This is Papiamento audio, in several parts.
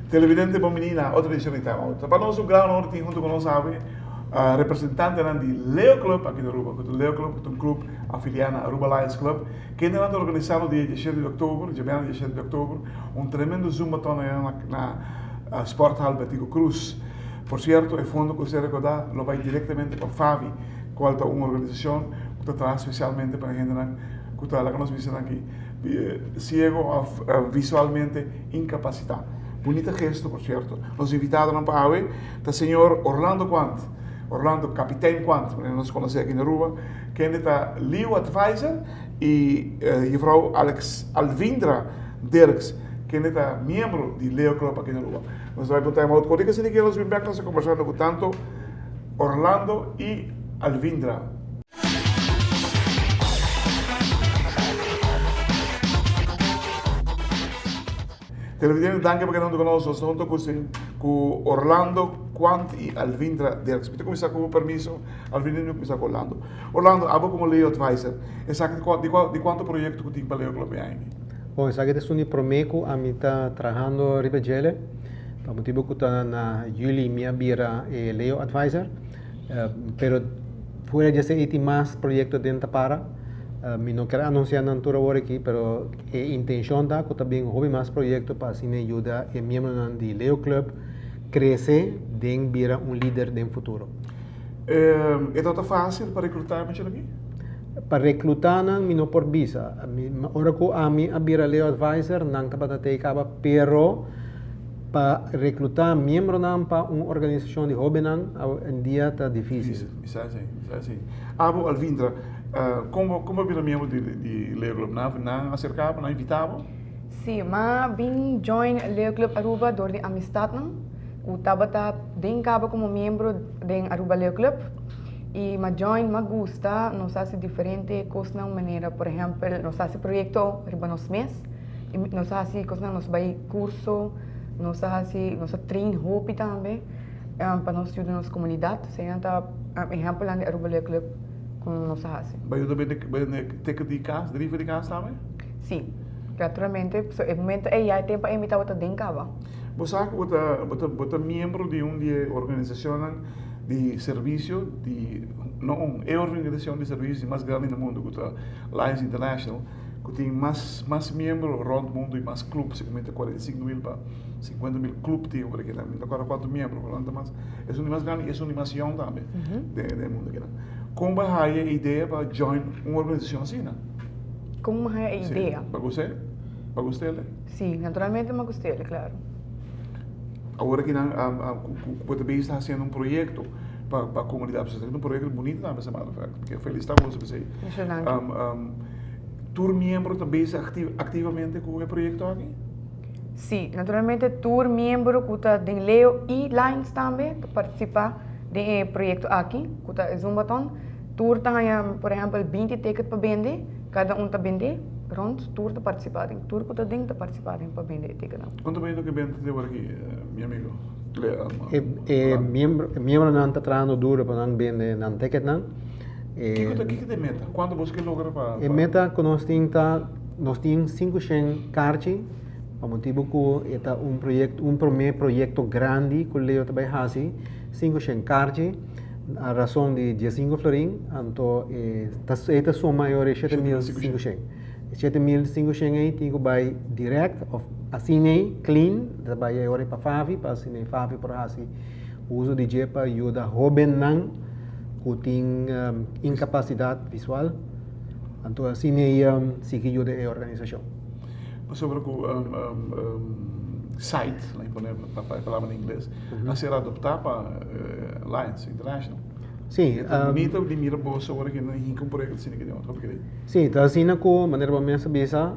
Televidente bon bini na otro edicion di Time Out. Ta pa nos un gran honor tin hunto cu nos awe representantenan di Leo Club aki na Aruba. Cu ta Leo Club ta un club afilia na Aruba Lions Club. Kendenan ta organisa no dia diesshete di october, djabièrnè diesshete di october, un tremendo Zumbathon aya na Sporthal Betico Croes. Por cierto e fondo cu ser recorda lo bay directamente pa FAVI, cual ta un organisacion cu ta traha specialmente pa hendenan cu ta, laga nos bisa nan aki, ciego of visualmente incapacita. Bunita gesto por cierto. Nos invitadonan pa awe ta señor Orlando Quant, Orlando Kapitein Quant, manera nos conoce aki na Aruba, kende ta Leo Advisor y juffrouw Alex Alvindra Dirks, kende ta miembro di Leo Club aki na Aruba. Nos ta bai pa un time out cortico asina ke nos bin bek nos ta conversando cu tanto Orlando y Alvindra. Televidente danki pa keda hunto ku nos. Nos ta hunto ku ku Orlando Quant i Alvindra Dirks. Mi ta kuminsá ku bo permiso, Alvindra, mi ta kuminsá ku Orlando. Orlando, abo komo Leo Advisor, esaki di kua di kua di kuantu proyekto ku tin pa Leo Club e aña aki? Bon, esaki ta esun di promé ku ami ta trahando riba djele, pa motibu ku ta na juli mi a bira e Leo Advisor. Pero fuera di esei tin mas proyekto den ta para. Mi no ker anunsiá nan tur awor aki, pero e intencion ta cu ta bin hopi mas proyecto pa asina yuda e miembronan di Leo Club crece den bira un lider den futuro. E tabata facil pa recluta e muchanan aki? Pa recluta nan mi no por bisa. Ora cu ami a bira Leo Advisor nan tabata tey caba, pero pa recluta miembronan pa un organisacion di hobennan awendia ta dificil. Difícil, sa si, sa si. Abo Alvindra, kon bo kon bo bira miembro di di Leo Club? Nan nan aserká bo, nan invitá bo? Sí, m'a bin join Leo Club Aruba dor di amistatnan ku tabata den kaba komo miembro den Aruba Leo Club i m'a join, m'a gusta, nos hasi diferente kosnan manera por ehèmpel nos hasi proyekto riba nos mes i nos hasi kosnan nos bai kurso, nos a hasi nos a train hopi tambe. Pa nos yuda nos komunidat, eseinan ta ehèmpelnan di Aruba Leo Club ku nos a hasi. Bo yuda bende teken di kas, rifa di kas tambe? Si, naturalmente. So e momento ei ya e tempu ei mi tabata den kaba. Bo sa ku bo ta bo ta bo ta miembro di un di e organisashonnan di servisio di, no un, e organisashon di servisio di mas grandi na mundu ku ta Lions International ku tin mas mas miembro rònt mundu i mas klup, segun mi ta 45 mil pa 50 mil club tin por aki nan. Mi no ta acorda cuanto miembro, pero nan ta mas, esun di mas grandi y esun di mas yong tambe den den mundo aki nan. Con bo a haya e idea pa join un organisacion asina? Con mi haya e idea? Si. Bo gust'e? Bo gust'el? Si, naturalmente mi gust'el, claro. Awor aki nan cu bo ta bezig ta haciendo un proyecto pa pa comunidad, pasobra ta un proyecto bunito tambe as a matter of fact. Mi kier felicita boso p'esey. Mucho danki. Tur miembro ta bezig activamente cu e proyecto aki? Sí, naturalmente tur miembro ku ta den Leo i Lions tambe ta partisipá den e proyekto aki ku ta e Zumbathon. Tur ta haña por ehèmpel binti ticket pa bende, kada un ta bendé rònt, tur ta partisipá den, tur ku ta den ta partisipá den pa bende e ticketnan. Kuantu bende ke benta te awor aki, mi amigo? E miembronan ta trahando duro pa nan bende nan ticketnan. Kiko ta kiko ta e meta? Kuantu boso ke logra pa? E meta ku nos tin ta nos tin 500 karchi pa motibu ku e ta un proyekto un promé proyekto grandi ku Leo ta bai hasi 500 karchi a rason di 15 florin anto e ta e ta suma e ora e 7500 e 7500 ei tin ku bai dirèkt òf asina ei clean ta bai e ora pa Favi pa asina ei Favi por hasi uso di dje pa yuda hóbennan ku tin inkapasidat visual, anto asina ei sigui yuda e organisashon. Pasobra ku sight, laat mi pone e palabra na ingles, a ser adoptá pa Lions International. Sí. E ta bunito di mira boso ora ku nan hinka un proyekto asina aki den otro. Sí, ta asina ku manera bo mes a bisa,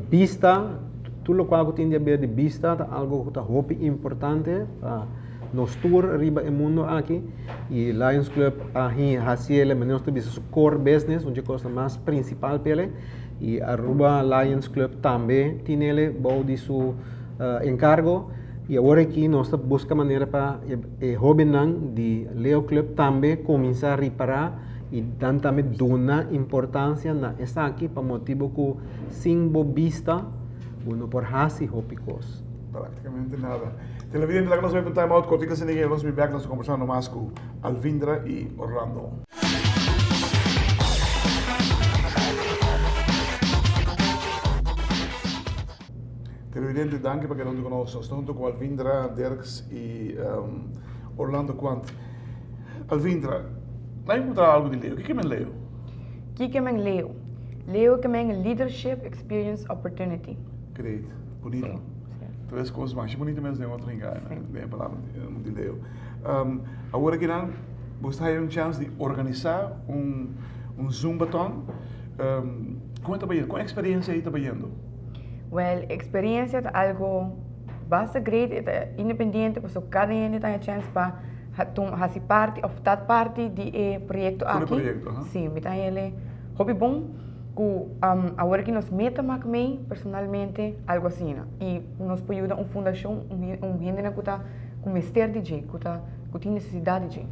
bista, tur lokual ku tin di haber di bista ta algu ku ta hopi importante pa Nos tur riba e mundo aki y Lions Club a hasiele manera nos ta bisa su core business, un dje cosnan mas principal p'ele. Y Aruba Lions Club tambe tin ele bou di su encargo y awor aki nos ta busca manera pa e hobennan di Leo Club tambe cuminsa ripara y nan tambe duna importancia na esaki pa motibo cu sin bo bista bo no por haci hopi cos. Practicamente nada. Televidente laga nos bay pa un time out cortico asina y nos bin bek nos ta conversando mas cu Alvindra y Orlando. Televidente, danki pa keda huntu ku nos. Nos ta huntu ku Alvindra Dirks i Orlando Quant. Alvindra, laat mi puntra algu di Leo. Kiko men Leo? Kiko men Leo? Leo ke men Leadership Experience Opportunity. Great. Bunito. Tres kos masha bunito mes den otro hinga den e palabra di Leo. Awor aki nan bo ta haya un chance di organisa un un zumbathon. Kon e ta bayendo? Kon e experiencia ei ta bayendo? Well, experiencia ta algo basta great, e ta independiente pasobra kada hende ta haya chance pa hasi parti of ta parti di e proyecto aki. Di e proyecto, aha. Si, mi ta haya el hopi bon ku awor aki nos meta mak mei personalmente algo asina y nos por yuda un fundacion, un hendenan ku ta ku mester di dje, ku ta ku tin nesesidat di dje.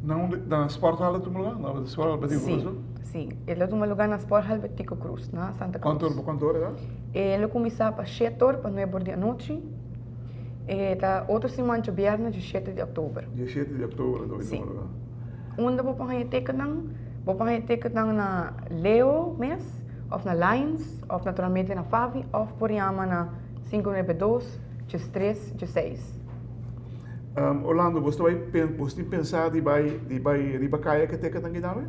Na unda, na Sporthal a tuma lugar? Na Sporthal Betico Cruz, no? Si, si. E lo tuma lugar na Sporthal Betico Cruz, na Santa Cruz. Kuantu ora pa kuantu ora ta? E lo kuminsá pa shete or pa nuebe or di anochi. E ta otro siman djabièrnè djashete di òktober. Djashete di òktober lo tuma lugar. Si. Unda bo por haña ticketnan? Bo por haña ticketnan na Leo mes, òf na Lions, òf naturalmente na Favi, òf por yama na 592. 13, 16. Orlando, bo ta bai, bo tin pensá di bai, di bai riba kaya ke teken nan gina awe?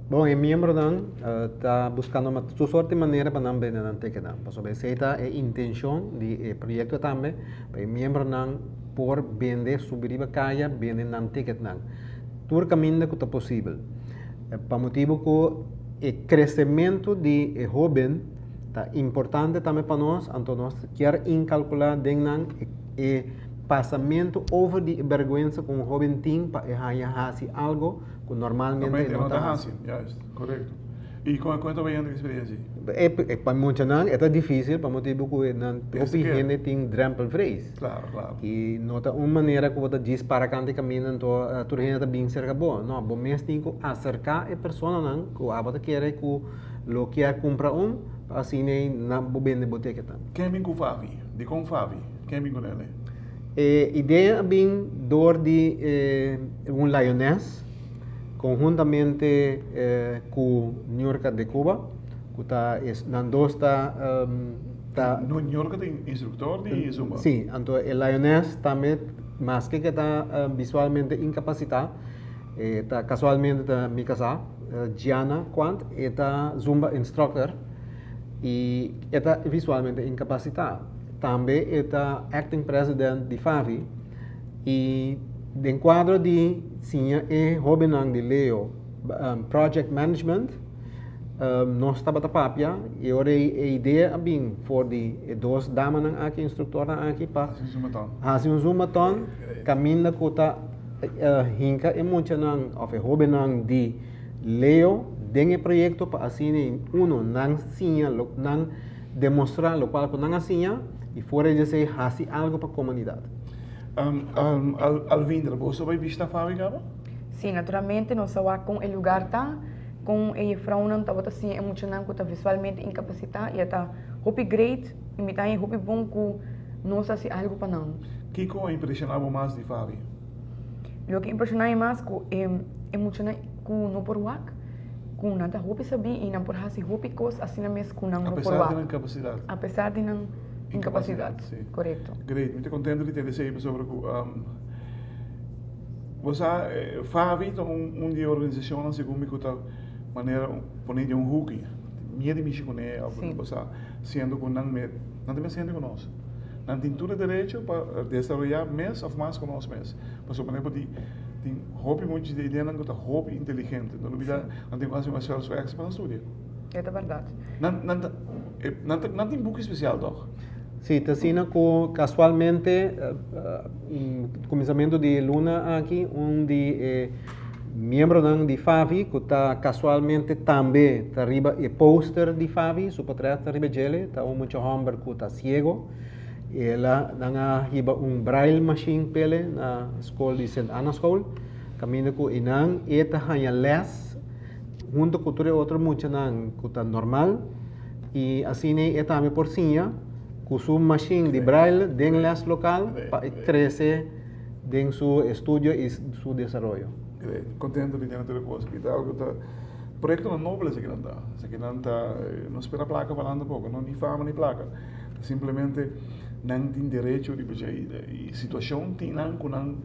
Bon, e miembronan ta buskando tur sorti manera pa nan bende nan tekennan. Pasobra esei ta e intenshon di e proyekto tambe, pa e miembronan por bende, subi riba kaya, bende nan tiketnan. Tur kaminda ku ta posibel. Pa motibu ku e kresementu di e hóben Ta importante tambe pa nos, anto nos kier inkalkulá den nan e pasamentu over di e bèrgwensa ku un hóben tin pa e haña hasi algo ku normalmente e no ta hasi. Juist, korekto. I kon kon e ta bayendo e eksperensia ei? E pa muchanan e ta difísil pa motibu ku nan hopi hende tin drempelvrees. Klaro, klaro. I no ta un manera ku bo ta djis para kanta e kaminda anto tur hende ta bin serka bo. No, bo mes tin ku aserká e personanan ku abo ta kere ku Lo kier cumpra un, pa asina ei nan bo bende bo ticketnan. Ken bin cu Favi? Dicon Favi? Ken bin cu nele? E idea a bin door di un Lioness conhuntamente cu Niurka de Cuba, cu ta nan dos ta ta. Niurka ta instructor di Zumba? Si, anto e Lioness tambe maske ke ta visualmente incapacita, E ta casualmente ta mi casá, Gianna Quant, e ta Zumba instructor y e ta visualmente incapacitá. Tambe e ta acting president di FAVI y den cuadro di siña e hobennan di Leo project management nos tabata papia y ora ei e idea a bin for di e dos damanan aki, instructornan aki pa haci un Zumbathon caminda cu ta Hinka e muchanan òf e hóbennan di Leo den e proyekto pa asina uno nan siña nan demostrá lokual ku nan a siña i fuera di esei hasi algu pa komunidat. Alvindra, boso a bai bishita Fabi kaba? Sí, naturalmente nos a wak kon e lugar ta, kon e jefrounan tabata siña e muchanan ku ta visualmente inkapasitá i a ta hopi great i mi ta haña hopi bon ku nos a hasi algu pa nan. Kiko a impreshoná bo mas di Fabi? Loke impreshoná mi mas ku e e muchanan ku no por wak, ku nan ta hopi sabí i nan por hasi hopi kos asina mes ku nan no por wak. Apesar di nan kapasidat. Apesar di nan inkapasidat, si. Korekto. Great, mi ta kontento di tende esei pasobra ku bo sa Fabi ta un di e organisashonnan segun mi ku ta manera pone den un huki, mia di mishi kuné òf bo sa siendo ku nan nan ta mes hende ku nos. Nan tin tur e derecho pa desaroyá mes òf mas ku nos mes. Pasobra manera bo di tin hopi mucha di e ideanan ku ta hopi inteligente. No lubidá nan tin ku hasi un esfuerso èkstra pa nan studia. E ta bèrdat. Nan nan ta nan ta nan tin buki spesial tòg? Sí, ta asina ku kasualmente kuminsamentu di e luna aki un di e. Miembronan di FAVI ku ta kasualmente tambe ta riba e poster di FAVI, su potret ta riba djele, ta un mucha hòmber ku ta siego. El a, nan a hiba un braille machine p'ele na skol di Sint Anna School, kaminda ku einan e ta haña lès hunto ku tur e otro muchanan ku ta normal i asina e tambe por siña ku su machine di braille den lès lokal pa e krese den su estudio i su desaroyo. Great. Contento di tene tur e cos aki. Ta algo ta proyectonan noble esaki nan ta. Esaki nan ta no spera placa pa nan tampoco, no ni fama ni placa. Ta simplemente nan tin derecho riba dje i situacion tin nan cu nan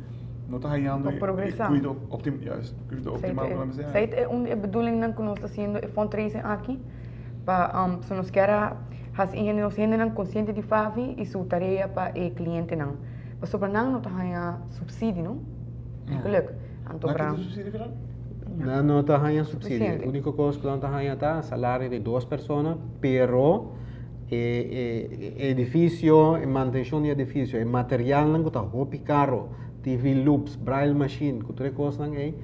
no ta hayando Pa progresa. e cuido optim, juist, cuido optimal cu nan mester haya. Esei ta un di e bedoelingnan cu nos ta haciendo e fundraising aki pa so nos kier a haci e hende nos hendenan consciente di Favi i su tarea pa e clientenan. Pasobra nan no ta haña subsidio, no? Geluk. Anto Nan bra. kita subsidio final? Nan no ta haña subsidio. Suficiente. Úniko kos ku nan ta haña ta salario di dos persona, pero e e e edifisio, e mantenshon di e edifisio, e materialnan ku ta hopi karo, TV loops, braille machine, ku tur e kosnan ei,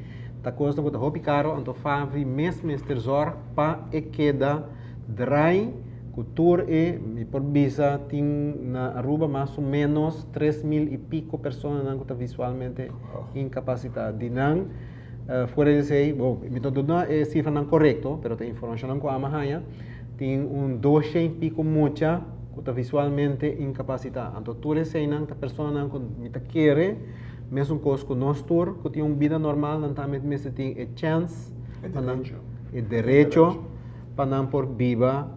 ta kosnan ku ta hopi karo, anto Favi mes mester zòrg pa e keda draai Cu tur e, mi por bisa tin na Aruba mas o menos 3000 y pico personanan cu ta visualmente incapacita. Di nan, fuera di esey, bo, mi no duna e cifranan corecto, pero ta informacionnan cu ama haya, tin un 200 y pico mucha cu ta visualmente incapacita. Anto tur eseynan ta personanan cu mi ta kere mesun cos cu nos tur cu tin un bida normal, nan tambe mester tin e chance, E derecho. E derecho. pa nan por biba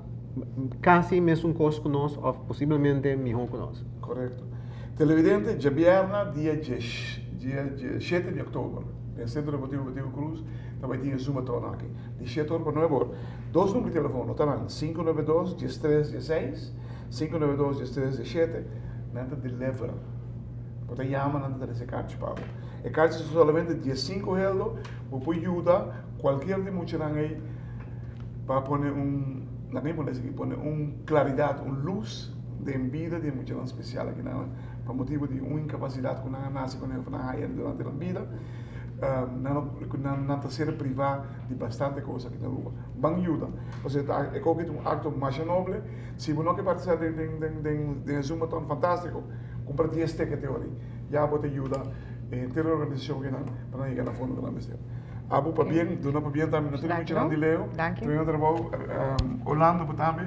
casi mesun cos cu nos of posiblemente miho cu nos. Correcto. Televidente, djabièrna dia dia shete di october den Centro Deportivo Betico Croes ta bai tin e Zumathon aki di shete or pa nuebe or. Dos number di telefono ta nan, 592 13 16, 592 13 17, nan ta deliver. Bo ta yama nan ta trese karchi pa bo. E karchi ta solamente diesinco heldo, bo por yuda Cualkier di muchanan ei pa pone un, laga mi pone esaki, pone un claridad, un luz den bida di e muchanan special aki nan, pa motibo di un incapacidad cu nan a nace cune of nan a haya durante nan bida, nan no, nan nan ta ser priva di bastante cos aki na Aruba. Ban yuda, pasobra ta e koki ta un acto masha noble, si bo no ke participa den den den den den e Zumbathon, fantastico, cumpra dies ticket te ori, ya bo ta yuda e henter organisacion aki nan pa nan yega na fondo cu nan mester. Abo pabien, duna pabien tambe na tur e muchanan di Leo. Danki. Tremendo trabou. Orlando bo tambe.